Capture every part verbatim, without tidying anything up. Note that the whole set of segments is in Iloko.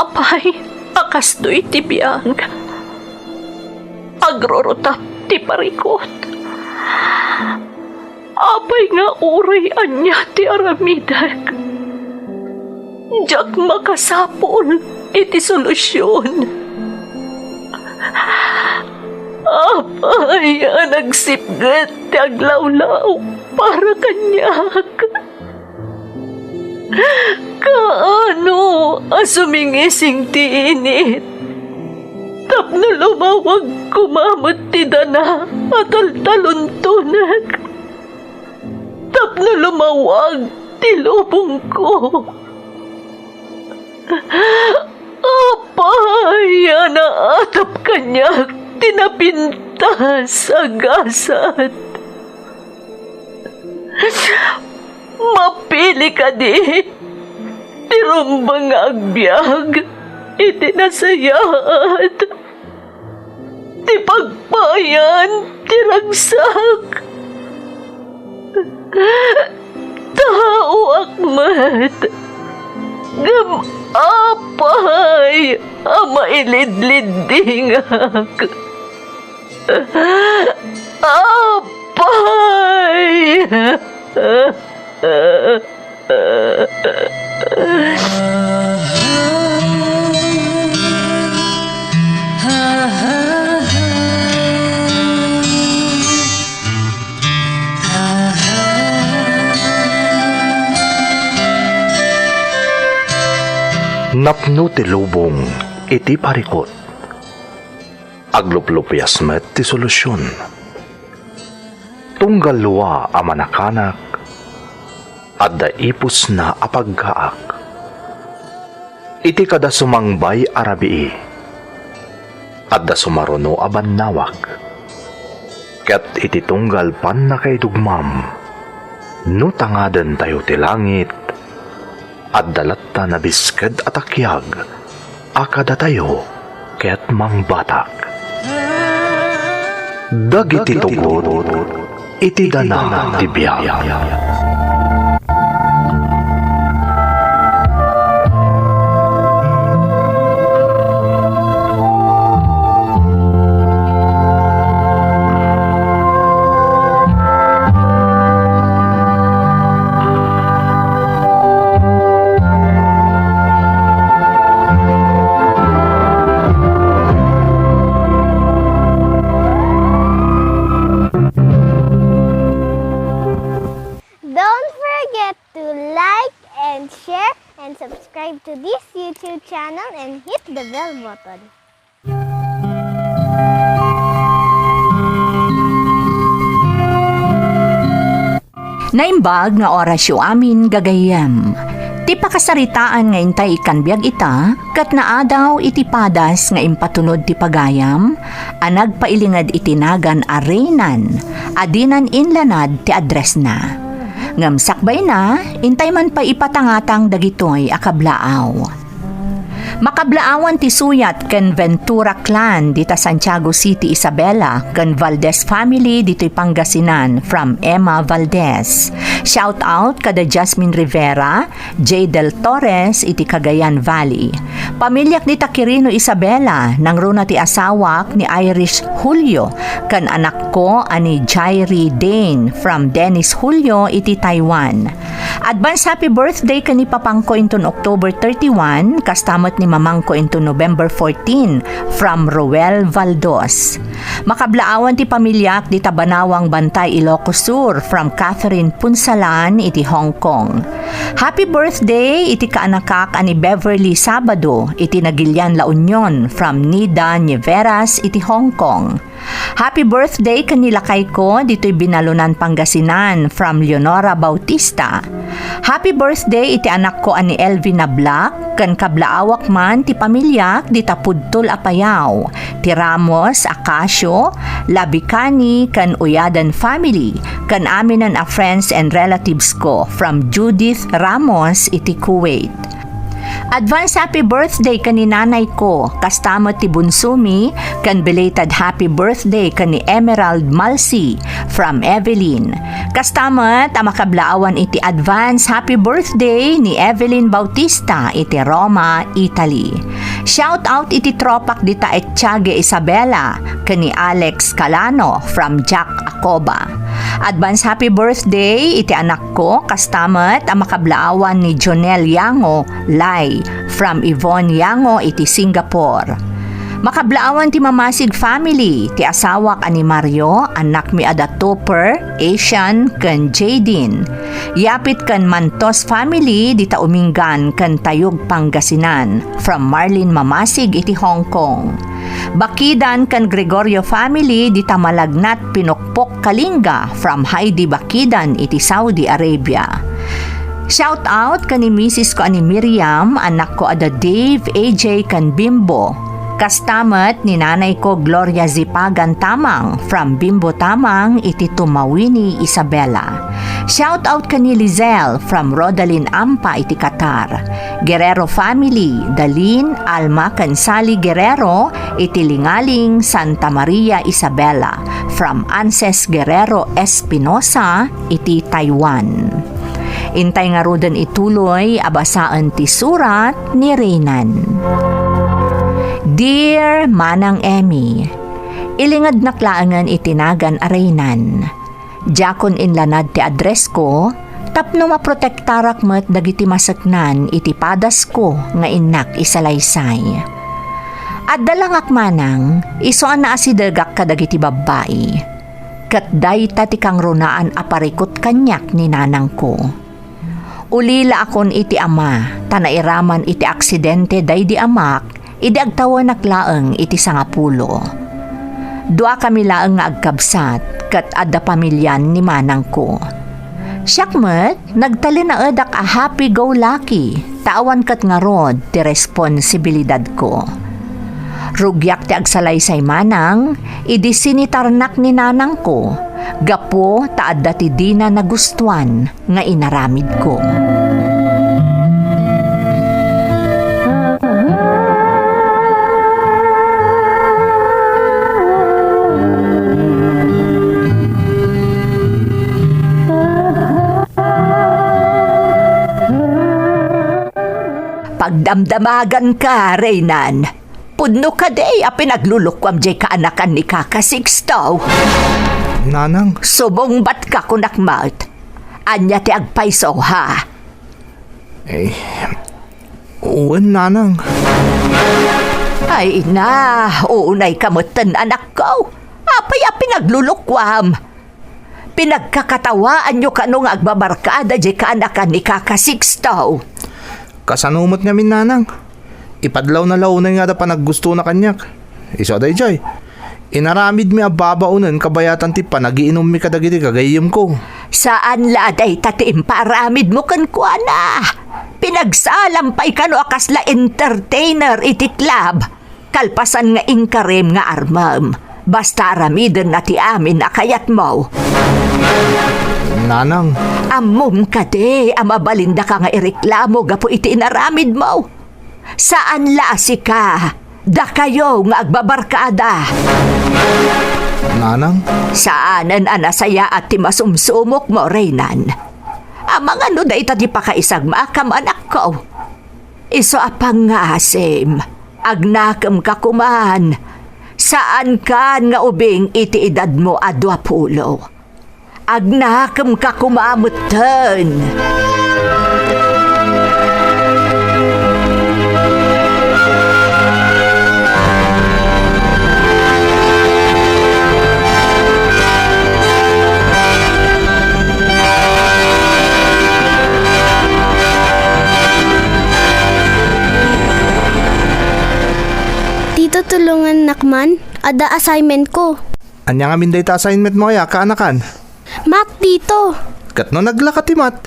Apay a kastoy ti biag? Agrurutap ti parikut. Apay nga uray ania ti aramidek, diak makasapul iti solusion. Apay a nagsipget ti aglawlaw para kaniak? Kaano a sumingising ti init tapno lumawag koma met ti dana a taltaluntonek? Tapno lumawag ti lubongko. Apay a naatap kaniak ti napintas a gasat? Mapili kadi ti rumbeng nga agbiag iti nasayaat ti pagpayan ti ragsak. Taoak met, ngem apay a mailidliddingak? Apay! Napno ti lubong iti parikut. Agluplupias met ti solusion. Tunggal lua a manakanak, adda ipusna a paggaak. Iti kada sumangbay a rabii, adda sumaruno a bannawag. Ket iti tunggal pannakaidugmam, no tangadentayo ti langit, adda latta nabisked a takiag a kadatayo ket mangbatak. Dagiti tugot iti dana ti biag. Don't forget to like and share and subscribe to this YouTube channel and hit the bell button. Naimbag nga orasyo amin, gagayyem. Ti pakasaritaan nga intay ikkan biag ita, ket naadaw iti padas nga impatulod ti pagayam a nagpailinged iti nagan a Reynan a dinan inlanad ti addressna. Ngem sakbayna, intay man pay ipatangatang dagitoy a kablaaw. Makablaawan ti suyat ken Ventura clan dita Santiago City, Isabela, ken Valdez family ditoy Pangasinan, from Emma Valdez. Shout out kada Jasmine Rivera, Jay Del Torres iti Cagayan Valley. Pamiliak dita Quirino, Isabela, nangruna ti asawak ni Irish Julio ken anakko a ni Jairi Dane, from Dennis Julio iti Taiwan. Advance happy birthday ken ni papangko inton October thirty-one, kasta met ni mamangko inton November fourteen, from Roel Valdos. Makablaawan ti pamiliak dita Banawang Bantay, Ilocos Sur, from Catherine Punsalan iti Hong Kong. Happy birthday iti kaanakak a ni Beverly Sabado iti Nagilian, La Union, from Nida Nieveras iti Hong Kong. Happy birthday ken ni lakayko ditoy Binalonan, Pangasinan, from Leonora Bautista. Happy birthday iti anakko a ni Elvin Nablac, ken kablaawak man ti pamiliak dita pudtol a payaw, ti Ramos, Acacio, Labicani, ken Uyadan family, ken aminen a friends and relatives ko from Judith Ramos iti Kuwait. Advance happy birthday ken ni nanay ko, kasta met ti bunsomi, ken belated happy birthday ken ni Emerald Malsi from Evelyn. Kasta met a makablaawan iti advance happy birthday ni Evelyn Bautista iti Roma, Italy. Shout out iti tropak dita Etiague Isabela ken ni Alex Calano from Jack Acoba. Advance happy birthday iti anakko, kasta met a makablaawan ni Jonel Yango Lai from Yvonne Yango iti Singapore. Makablaawan ti Mamasig family, ti asawak a ni Mario, annakmi a da Topper, Asian, ken Jadine. Yapit ken Mantos family, dita Umingan ken Tayug, Pangasinan, from Marlene Mamasig iti Hong Kong. Bakidan ken Gregorio family, dita Malagnat, Pinokpok, Kalinga, from Heidi Bakidan iti Saudi Arabia. Shout out ken ni misis ko a ni Miriam, anak ko a da Dave, A J, ken Bimbo. Kasta met ni nanay ko Gloria Zipagan Tamang from Bimbo Tamang iti Tumawini, Isabela. Shout out ken ni Lizelle from Rodalin Ampa iti Qatar. Guerrero family, Dalin, Alma, ken Sally Guerrero iti Lingaling, Santa Maria, Isabela, from Anses Guerrero Espinosa iti Taiwan. Intay ngaruden ituloy a basaen ti surat ni Reynan. Dear Manang Emmy, ilingednak laengen iti nagan a Reynan. Diakon inlanad ti addressko tapno maprotektarak met dagiti maseknan iti padasko nga innak isalaysay. Adda langak manang, isu a naasidegak kadagiti babbai. Ket dayta ti kangrunaan a parikut kaniak ni nanangko. Ulilaakon iti ama, ta nairaman iti aksidente daydi amak idi agtawenak laeng iti sangapulo. Duakami laeng nga agkabsat, ket adda pamilian ni manangko. Siak met, nagtalinaedak a happy-go-lucky, ta awan ket ngarud ti responsibilidadko. Rugiak ti agsalaysay manang, idi sinitarnak ni nanangko, gapu ta adda ti dina nagustuan nga inaramidko. Pagdamdamaganka, Reynan. Pudno kadi a pinaglulukuam diay kaanakan ni Kaka Sixto? Nanang. Sumungbatka kunak met. Ania ti agpayso, ha? Eh, wen, Nanang. Ay na, unayka metten, anakko. Apay a pinaglulukuam? Pinagkakatawaanyo kano nga agbabarkada diay kaanakan ni Kaka Sixto? Kasano met ngamin, Nanang? Ipadlawna la unay nga adda panaggustona kaniak. Isu a daydiay, inaramidmi a babaonen kabayatan ti panagiinummi kadagiti gagayyemko. Saan la a dayta ti impaaramidmo kenkuana. Pinagsalam pay kano a kasla entertainer iti club. Kalpasan nga inkarim nga armem, basta aramidenna ti amin a kayatmo. Nanang. Ammom kadi a mabalindaka nga ireklamo gapu iti inaramidmo? Saan la a sika, dakayo nga agbabarkada. Nanang? Saanen a nasayaat ti masumsumokmo, Reynan. Amangan no dayta ti pakaisagmakam, anakko. Isu a pangngasim, agnakemka koman. Saankan nga ubing iti edadmo a duapulo. Agnakemka koma metten. Tito, tulongannak man. Adda assignment ko. Ania ngamin dayta assignment mo aya, kaanakan? Math, Tito. Ket no naglaka ti math,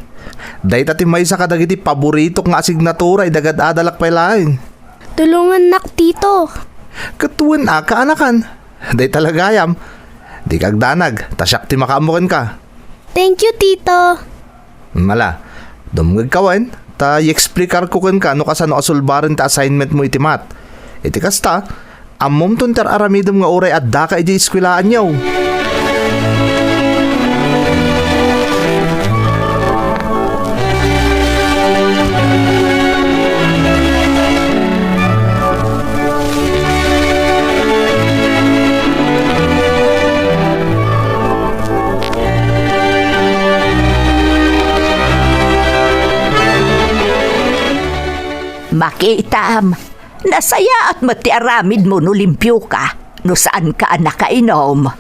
dayta ti maysa kadagiti paboritok nga asignatura idi agad-adalak pay laeng. Tulongannak, Tito. Ket wen a, kaanakan. Dayta la gayam. Dika agdanag, ta siak ti makaammo kenka. Thank you, Tito. Mala, Dumngegka wen, ta i-explikarko kenka no kasano a sulbaren ti assignment mo iti math. Iti kasta, ammomton ti ar-aramidem nga uray addaka idiay eskuelaanyo. Makitam, nasayaat met ti aramidmo no limpioka, no saanka a nakainum.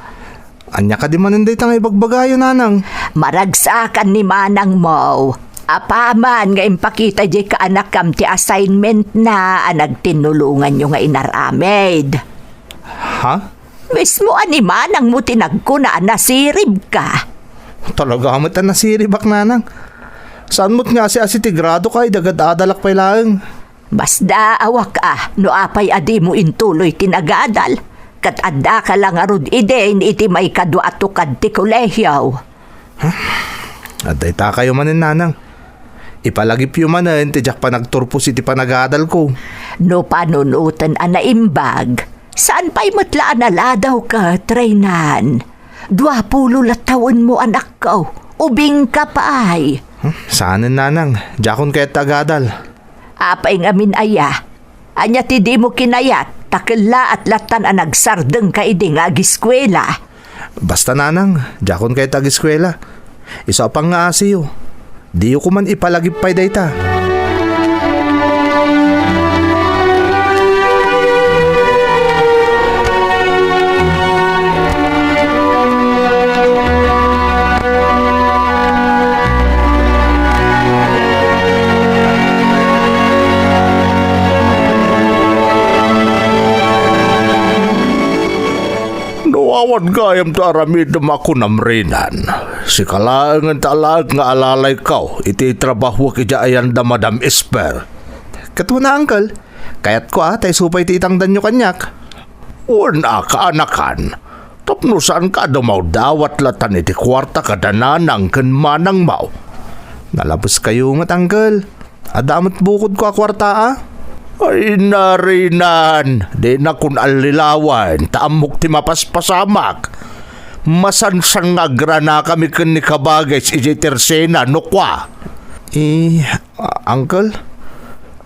Ania kadi manen dayta nga ibagbagayo, nanang? Maragsakan ni manangmo. Apaman nga impakita diay kaanakkam ti assignmentna a nagtinulonganyo nga inaramid. Ha? Mismo a ni manangmo ti nagkuna a nasiribka. Talaga met a nasiribak, nanang. Saan met nga asi-asi ti gradoka idi agad-adalak pay laeng? Masdaawak a no apay a dimo intuloy ti nagadal, ket addaka la ngarud idin iti maikadua a tukad ti kolehio. Huh? Adda itakayo manen, nanang. Ipalagipyo manen ti diak panagturpos iti panagadalko. No panunoten a naimbag, saan pay met la a naladaw ket, Reynan? Dua pulo la tawenmo, anakko. Ubingka pay. Hmm, saanen, nanang. Diakon kayat ti agadal. Apay ngamin aya? Ania ti dimo kinayat, ta kellaat lattan a nagsardengka idi nga agiskuela? Basta, nanang, diakon kayat ti agiskuela. Isu a pangngaasiyo. Diyo koman ipalagip pay dayta. No awan gayam ti aramidem a kunam, Reynan, sika laengen ti alaek nga alalayko iti itrabahok idiay ayan da Madam Esper. Ket wen a, Uncle, kayatko a ta isu pay ti itangdanyo kaniak. Wen a, kaanakan, tapno saanka a dumawdawat lattan iti kuarta kada nanang ken manangmo. Nalabeskayo met, Uncle. Adda met bukodko a kuarta a. Ay, Reynan, dinakon allilawen ta ammok ti mapaspasamak. Masansan nga agranakami ken ni Kabagis idiay tersena no kua. Eh, a-, Uncle?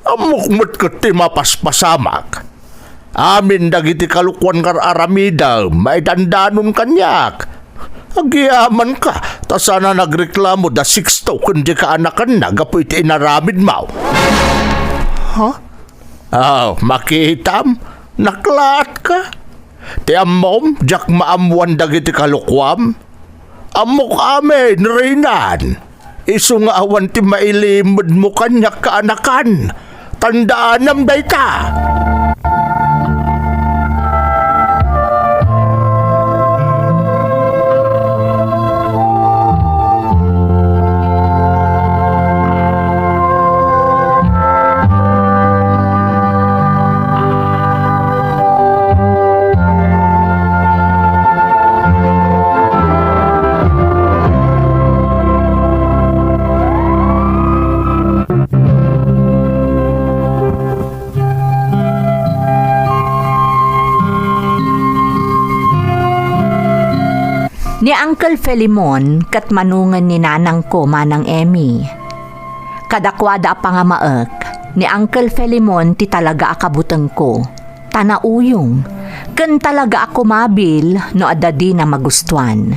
Ammok met ket ti mapaspasamak. Amin dagiti kalokuan nga ar-aramidem maidandanon kaniak. Agyamanka, ta saan a nagreklamo da Sixto ken di kaanakanna gapu iti inaramidmo. Ha? Aw, makitam? Naklaatka? Ti ammom, diak maammoan dagiti kalokuam. Ammok amin, Reynan. Isu nga awan ti mailimedmo kaniak, kaanakan. Tandaanam dayta. Ni Uncle Filemon ket manongen ni nanangko, Manang Emmy. Kadakuada a pangamaek, ni Uncle Filemon ti talaga a kabutengko, ta nauyong, ken talaga a kumabil no adda dina magustuan.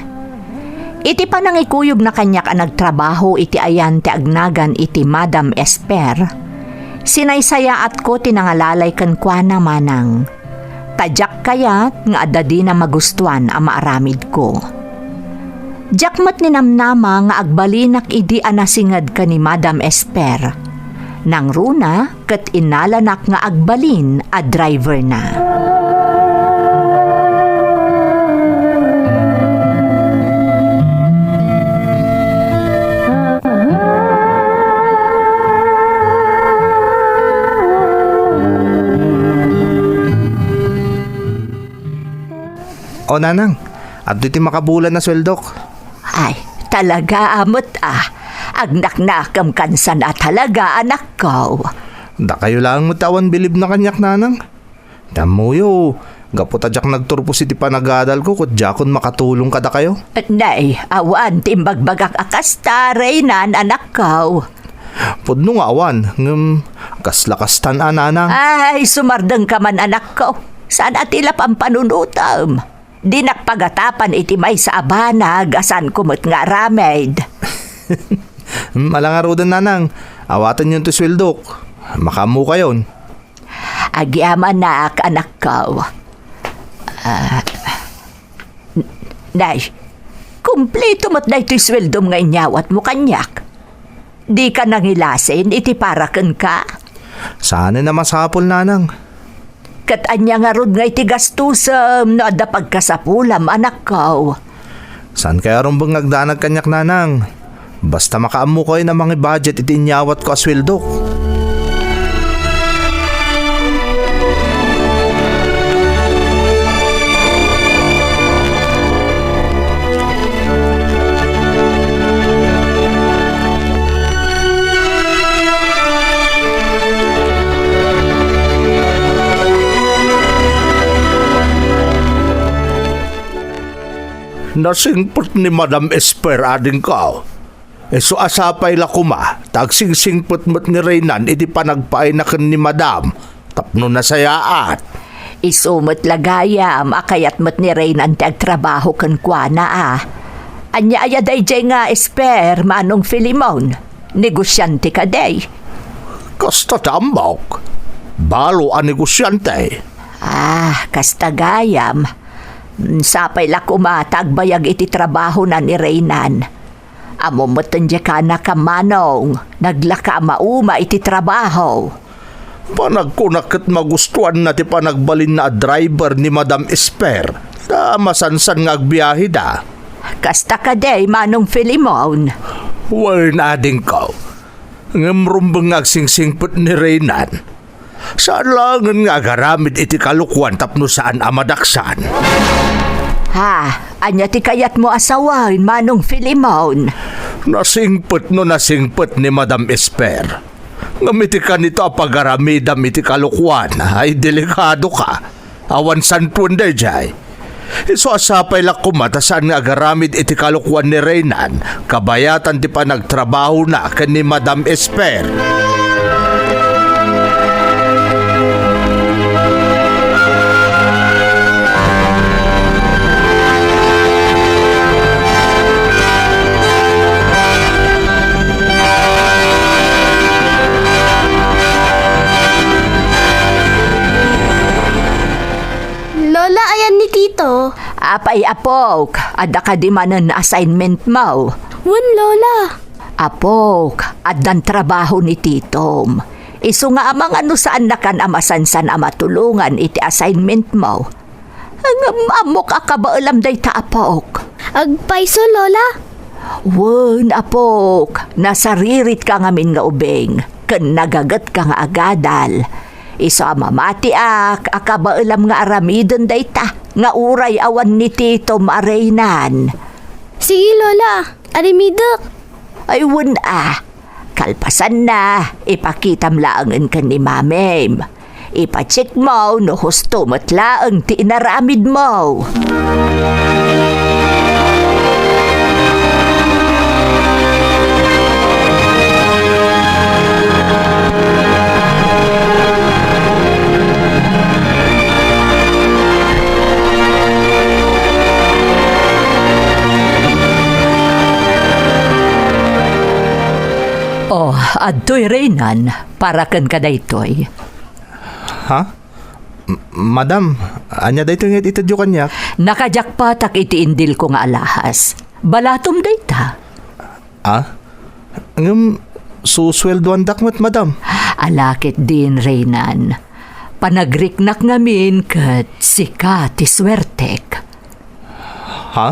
Iti panangikuyogna kaniak a nagtrabaho iti ayan ti agnagan iti Madam Esper, sinaysayaatko ti nangalalay kenkuana, Manang. Ta diak kayat nga adda dina magustuan a maaramidko. Diak met ninamnama nga agbalinak idi a nasinged ken ni Madam Esper. Nangruna ket innalanak nga agbalin a driverna. O, Nanang, adtoy ti makabulan a sueldok. Ay, talaga a met a. Agnaknakemkan sana talaga, anakko. Dakayo laeng met ti awan bilibna kaniak, nanang. Ti ammoyo, gapu ta diak nagturpos iti panagadalko ket diakon makatulong kadakayo. Nay, awan ti imbagbagak a kasta, Reynan, anakko. Pudno nga awan, ngem kasla kastan a, nanang. Ay, sumardengka man, anakko. Saan a ti la pampanunotem. Dinak pagatapan iti maysa a banag a saanko met nga aramid. Hmm, ala ngaruden, nanang. Awatenyon ti sueldok. Makaammokayon. Agyamanak, anakko. Ah, n-, nay, kumpleto met daytoy sueldom nga inyawatmo kaniak. Dika nangilasin iti para kenka? Saanen a masapul, nanang. Ket ania ngarud nga iti gastusem no adda pagkasapulam, anakko? Saan kay a rumbeng nga agdanag kaniak, nanang? Basta makaammokayon a mangi-budget iti inyawatko a sueldok. Nasingpet ni Madam Esper, adingko. Isu a sapay la koma ta agsingsingpet met ni Reynan iti panagpaayna ken ni Madam tapno nasayaat. Isu met la gayam a kayat met ni Reynan ti agtrabaho kenkuana a. Ania aya daydiay nga Esper, Manong Filimon? Negosiante kadi? Kasta ti ammok. Balo a negosiante. Ah, kasta gayam. Mm, sapay la koma ta agbayag iti trabahona ni Reynan. Ammom met ti kana, Manong, naglaka a mauma iti trabaho. Panagkunak ket magustuanna ti panagbalinna a driver ni Madam Esper. Ta masansan nga agbiaheda. Kasta kadi, Manong Filimon? Wen, adingko. Ngem rumbeng nga agsingsingpet ni Reynan. Saan laengen nga agaramid iti kalokuan tapno saan a madaksan. Ha? Ania ti kayatmo a sawen, Manong Filimon? Nasingpet no nasingpet ni Madam Esper. Ngem iti kanito a pagaramidam iti kalokuan, ay delikadoka. Awan santoen daydiay. Isu a sapay la koma ta saan nga agaramid iti kalokuan ni Reynan, kabayatan ti panagtrabahona ken ni Madam Esper. Lola, ayan ni Tito. Apay, apok, adda kadi manen assignment mo? Wen, Lola. Apok, addan trabaho ni Titom. Isu nga amangan no saannakan a masansan a matulongan iti assignment mo. Ngem ammok a kabaelam dayta, apok. Agpayso, Lola? Wen, apok, nasariritka ngamin nga ubing, ken nagagetka nga agadal. Isu a mamatiak a kabaelam nga aramiden dayta, nga uray awan ni Titom a Reynan. Sige, Lola, aramidek. Ay, wen a. Kalpasanna, ipakitam laengen ken ni Mamim. Ipacheck mo no husto met laeng ti inaramid mo. Oh, adtoy Reynan, para kenka daytoy. Ha? M-, madam, ania daytoy nga itedyo kaniak? Nakajakpatak iti indilko nga alahas. Balatom dayta. Ah? Ngem, susueldoandak met, madam. Ala ketdin, Reynan. Panagriknak ngamin ket sika ti suertek. Ha?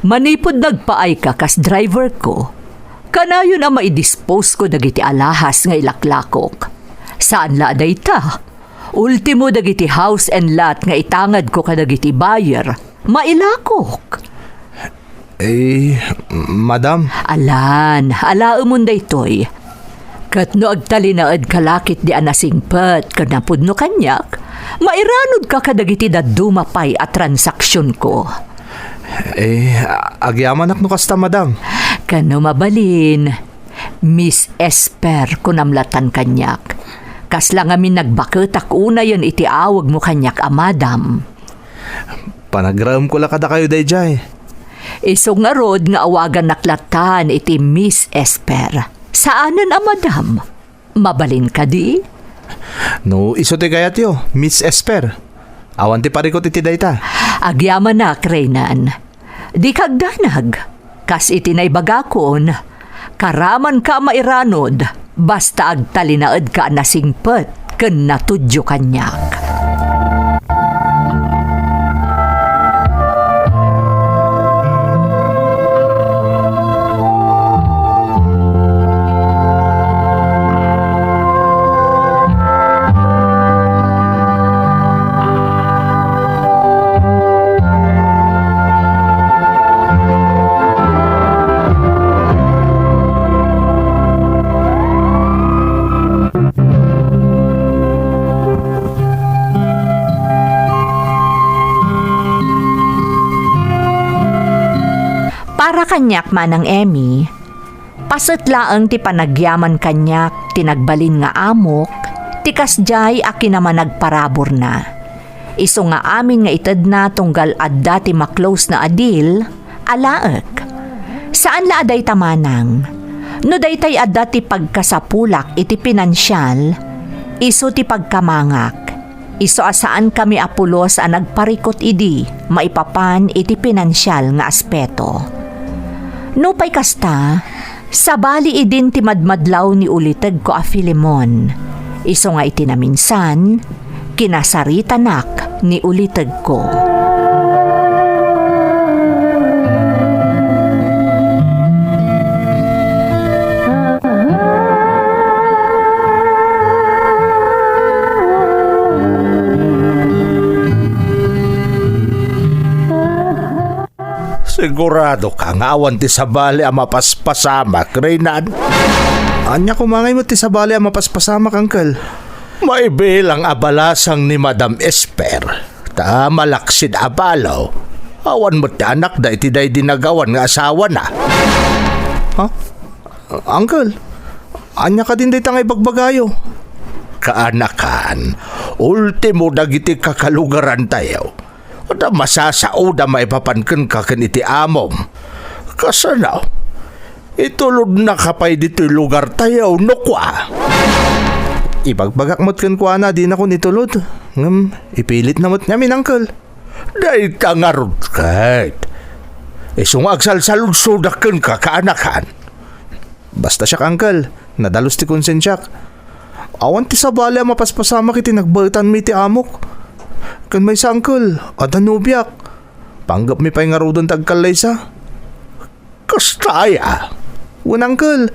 Manipud nagpaayka kas driver ko, kanayon a maidisposko dagiti alahas nga ilaklakok. Saan la a dayta. Ultimo dagiti house and lot nga itangadko kadagiti buyer, mailakok. Eh, madam. Alan, alaemon daytoy. Ket no agtalinaedka la ketdi a nasingpet ken napudno kaniak, mairanudka kadagiti dadduma pay a transaksionko. Eh, agyamanak no kasta, madam. Ken no mabalin, Miss Esper, kunam latan kaniak. Kasla ngamin nagbaketak unayen iti awegmo kaniak a madam. Panagraemko la kadakayo daydiay. Isu ngarud nga awagannak latan iti Miss Esper. Saanen a madam. Mabalin kadi? No isu ti kayatyo, Miss Esper. Awan ti parikut iti dayta. Agyamanak, Reynan. Dika agdanag. Kas iti naibagakon, karamanka a mairanud, basta agtalinaedka a nasingpet ken natudyo kaniak. Para kaniak, Manang Emmy, paset laeng ti panagyaman kaniak ti nagbalin nga amok, ti kasdiay a kinamanagparaburna. Isu nga amin nga itedna tunggal adda ti ma-close-na a deal, alaek. Saan la a dayta manang. No daytay adda ti pagkasapulak iti pinansial, isu ti pagkamangak. Isu a saankami a pulos a nagparikut idi maipapan iti pinansial nga aspeto. Nupay kasta, sabali idin ti madmadlaw ni ulitegko a Filemon. Isu nga iti naminsan, kinasaritanak ni ulitegko. Sigurado ka nga awan ti sabali a mapaspasamak, Reynan? Ania koma ngay met ti sabali a mapaspasamak, Uncle? Maibilang a balasang ni Madam Esper, ta malaksid a balo, awan met ti anakda iti daydi nagawan nga asawana. Ha? Uncle, ania kadin dayta nga ibagbagayo? Kaanakan, ultimo dagiti kakalugarantayo. Adda masasaoda maipapan kenka ken iti amom. Kasano? Itulodnaka pay ditoy lugartayo, no kua? Ibagbagak met kenkuana, dinakon itulod. Ngem, ipilitna met ngamin, Uncle. Dayta ngarud ket. Isu nga agsalsaludsodak kenka, kaanakan. Basta siak, Uncle, nadalus ti konsensiak. Awan ti sabali a mapaspasamak iti nagbaetanmi iti amok. Ken maysa, Uncle, adda nobiak. Panggepmi pay ngaruden ti agkallaysa. Kasta aya? Wen, Uncle.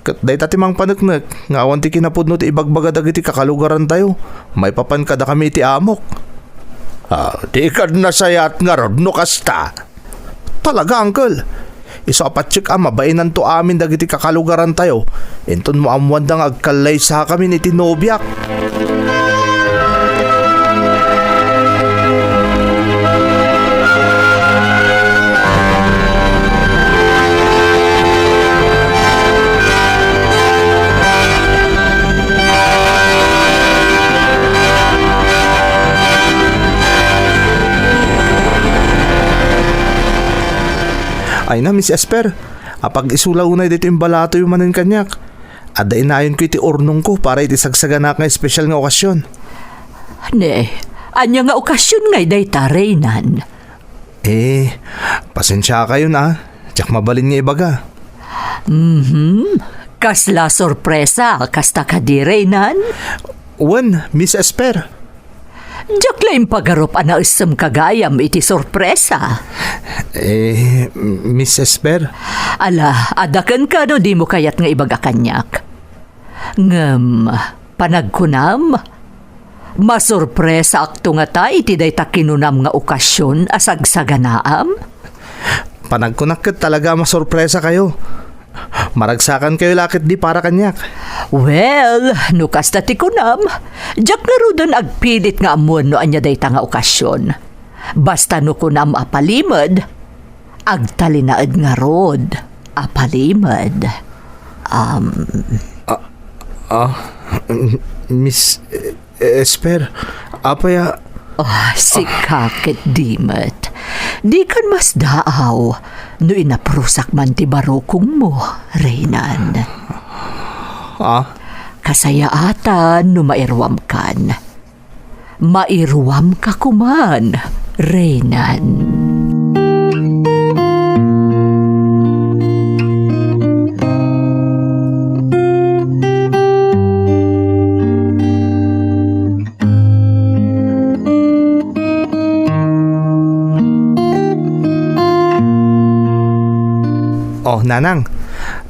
Ket dayta ti mangpaneknek nga awan ti kinapudno ti ibagbaga dagiti kakalugarantayo maipapan kadakami iti amok. Ah, dikad nasayaat ngarud no kasta. Talaga, Uncle. Isu a patiek a mabainanto amin dagiti kakalugarantayo, inton maammoanda nga agkallaysakamin iti nobiak. Ay na, Miss Esper, apag-isu la unay daytoy imbalatoyo manen kaniak. Adda inayonko iti urnongko para iti sagsaganaak nga espesyal nga okasion. Ne, ania nga okasion ngay dayta, Reynan? Eh, pasensiakayon a, diak mabalin nga ibaga. Mhm. Kasla sorpresa, kasta kadi, Reynan? Wen, Miss Esper. Diak la impagarup a naessemka gayam iti sorpresa. Eh, Miss Esper? Ala, adda kenka no dimo kayat nga ibaga kaniak. Ngem, panagkunam, masorpresaakto ngata iti dayta kinunam nga okasion a sagsaganaam? Panagkunak ket talaga a masurpresakayo. Maragsakankayo la ketdi para kaniak. Well, no kasta ti kunam, diak ngaruden agpilit nga ammoen no ania dayta nga okasion. Basta no kunam a palimed, agtalinaed ngarud a palimed. Um, Ah, ah, Miss, eh, Esper, apay a... Oh, sika ket dimet. Dikan masdaaw no inaprusak man ti barukongmo, Reynan. Ah? Kasayaatan no mairuamkan. Mairuamka koman, Reynan. Oh, Nanang,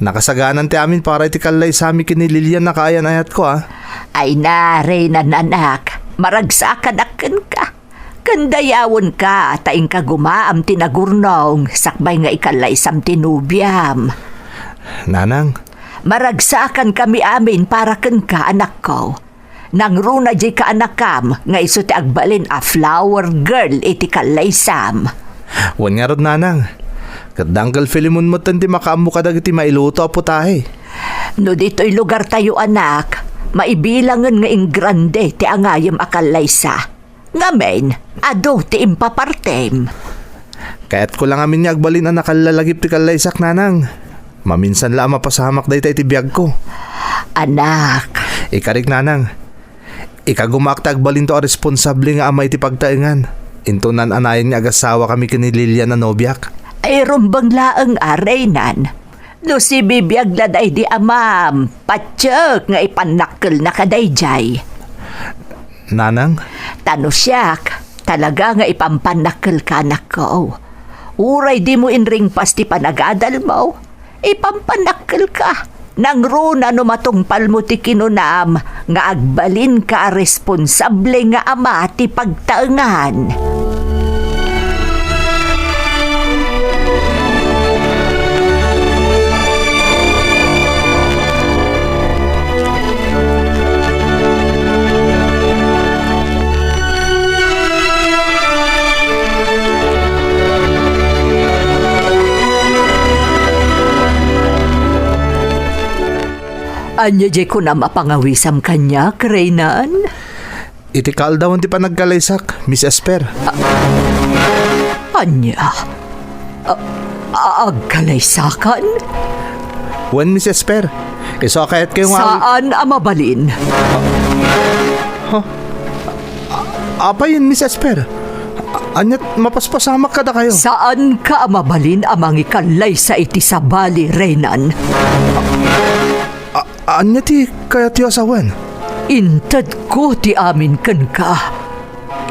nakasaganan ti amin para iti kallaysami ken ni Lilian a kaayan-ayatko, ah. Ay na, Reynan, anak, maragsakanak kenka. Ken dayawenka ta inka gumaam ti nagurnong sakbay nga ikallaysam ti nobiam. Nanang. Maragsakankami amin para kenka, anakko. Nangruna diay kaanakam nga isu ti agbalin a flower girl iti kallaysam. Wen ngarud, Nanang. Ket da Uncle Filemon metten ti makaammo kadagiti mailuto a putahe. No ditoy lugartayo, anak, maibilangen nga ingrande ti angayem a kallaysa. Ngamin, adu ti impapartem. Kayatko la ngamin nga agbalin a nakallalagip ti kallaysak, Nanang. Maminsan la a mapasamak dayta iti biagko. Anak. Ikarik, Nanang. Ikagumaak ti agbalinto a responsable nga ama iti pagtaengan. Intonan a nayon nga agasawakami ken ni Lilian a nobiak. Ay, rumbeng laeng a, Reynan. No sibibiag la daydi amam, patiek nga ipannakkelna kadaydiay. Nanang? Ta no siak, talaga nga ipampannakkelka, anakko. Uray dimo inringpas ti panagadalmo, ipampannakkelka. Nangruna no matungpalmo ti kinunam nga agbalinka a responsable nga ama ti pagtaengan. Ania diay kunam a pangawisam kaniak, Reynan? Iti kaaldawan ti panagkalaysak, Miss Esper. A-, ania? A-, a-, agkalaysakan? Wen, Miss Esper. Isu a kayatkayo nga awi- Saan a mabalin. Ha? A-, apay, Miss Esper? A-, ania't mapaspasamak kadakayo? Saanka a mabalin a mangikallaysa iti sabali, Reynan. A-, ania ti kayatyo a sawen? Intedko ti amin kenka.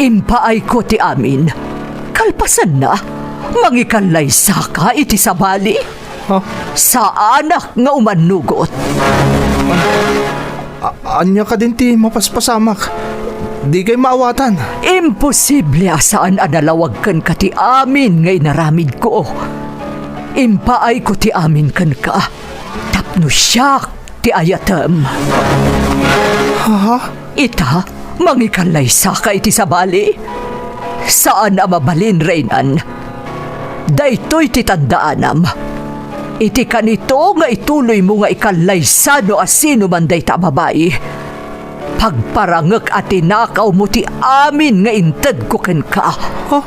Impaayko ti amin. Kalpasanna, mangikallaysa ka iti sabali? Ha? Saanak nga umannugot. A-, ania kadin ti mapaspasamak? Dikay maawatan. Imposible a saan a nalawag kenka ti amin nga inaramidko. Impaayko ti amin kenka. Tapno siak ti ayatem. Ha? Ita, mangikallaysaka iti sabali? Saan a mabalin, Reynan. Daytoy ti tandaanam. Iti kanito nga ituloymo nga ikallaysa no asino man dayta a babai, pagparangek a tinakawmo ti amin nga intedko kenka. Ha?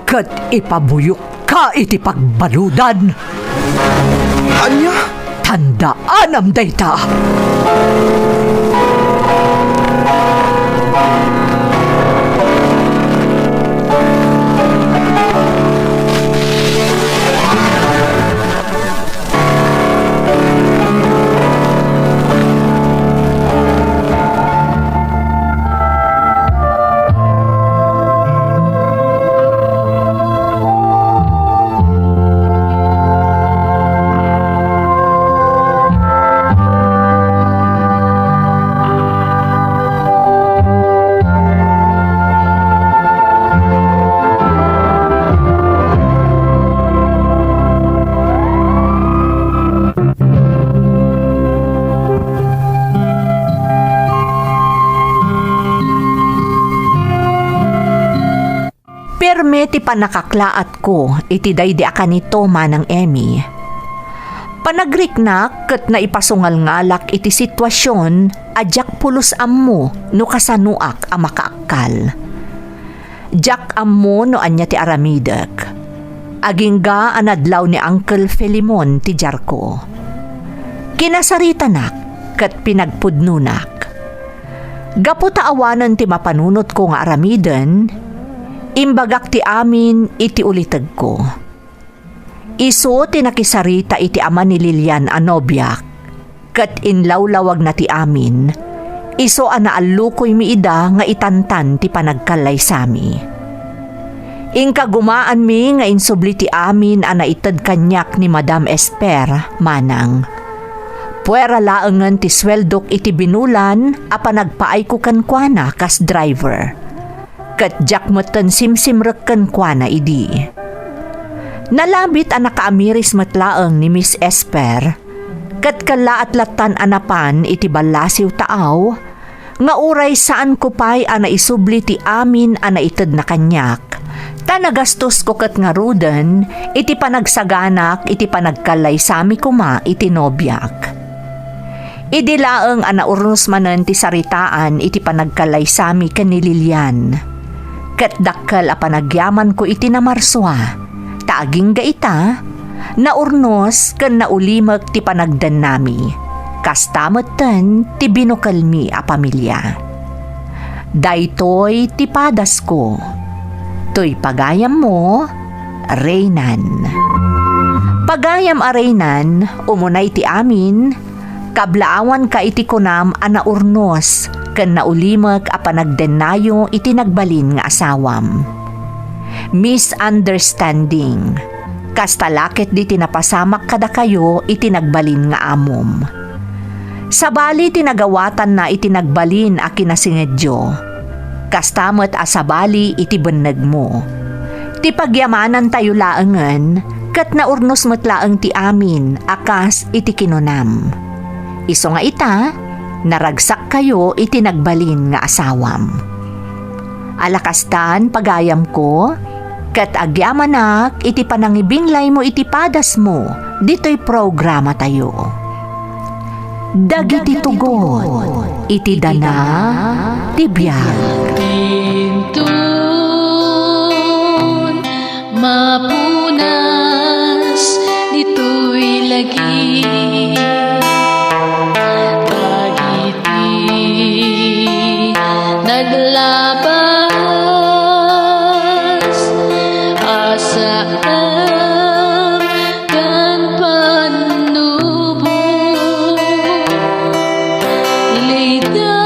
Ket ipabuyok ka iti pagbaludan. Ania? Tandaanam dayta. a nakaklaatko iti daydi a kanito, Manang Emmy. Panagriknak ket naipasungalngalak iti situasion a diak pulos ammo no kasanoak a makaakkal. Diak ammo no ania ti aramidek. Agingga a nadlaw ni Uncle Filemon ti diarko. Kinasaritanak ket pinagpudnonak. Gapu ta awanen ti mapanunotko nga aramiden, imbagak ti amin iti ulitegko. Isu ti nakisarita iti ama ni Lilian a nobiak, ket inlawlawagna ti amin, isu a naallukoymi ida nga itantan ti panagkallaysami. Inkagumaanmi nga insubli ti amin a naited kaniak ni Madam Esper, manang. Puera laengen ti sueldok iti binulan a panagpaayko kenkuana kas driver. Ket diak metten simsimrek kenkuana idi. Nalabit a nakaamiris met laeng ni Miss Esper, ket kellaat lattan a napan iti ballasiw taaw, nga uray saanko pay a naisubli ti amin a naitedna kaniak, ta nagastosko ket ngaruden iti panagsaganak iti panagkallaysami koma iti nobiak. Idi laeng a naurnos manen ti saritaan iti panagkallaysami ken ni Lilian, ket dakkel a panagyamanko iti namarsua, ta agingga ita, naurnos ken naulimek ti panagdennami. Kasta metten ti binukelmi a pamilia. Daytoy ti padasko. Toy pagayammo, Reynan. Pagayam a Reynan, umunay ti amin, kablaawanka iti kunam a naurnos ken naulimek a panagdennayo iti nagbalin nga asawam. Misunderstanding. Kasta la ketdi ti napasamak kadakayo iti nagbalin nga amom. Sabali ti nagawatanna iti nagbalin a kinasingedyo. Kasta met a sabali iti bennegmo. Ti pagyamanantayo laengen, ket naurnos met laeng ti amin a kas iti kinunam. Isu nga ita, naragsakkayo iti nagbalin nga asawam. Ala kastan, pagayamko, ket agyamanak iti panangibinglaymo iti padasmo ditoy programatayo. Dagiti tugot iti dana ti biag. Inton mapunas ditoy lagi, dagiti naglabas a saan ken pannubo. Lida